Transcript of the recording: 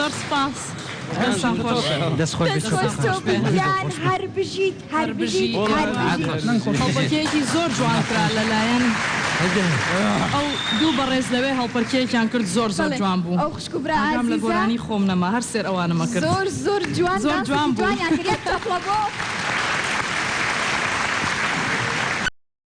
زۆر سپاس. دەستان خۆش. دەست خۆش دەست خۆش تۆپی گیان هەر بژیت هەر بژیت هەر بژیت. هەڵپەرکێیەکی زۆر جوان کرا لەلایەن ئەو دوو بەڕێز لەوێ هەڵپەرکێیەکیان کرد زۆر زۆر بەڵێ جوان بوو ئەو خوشک و برا ئاگام لە ئازیزە گۆرانی خۆم نەما هەر سێر ئەوانمە کرد زۆر زۆر جوان زۆر دانسێکی جوان بوو. جوانیان کرد یەک چەپڵە بۆ.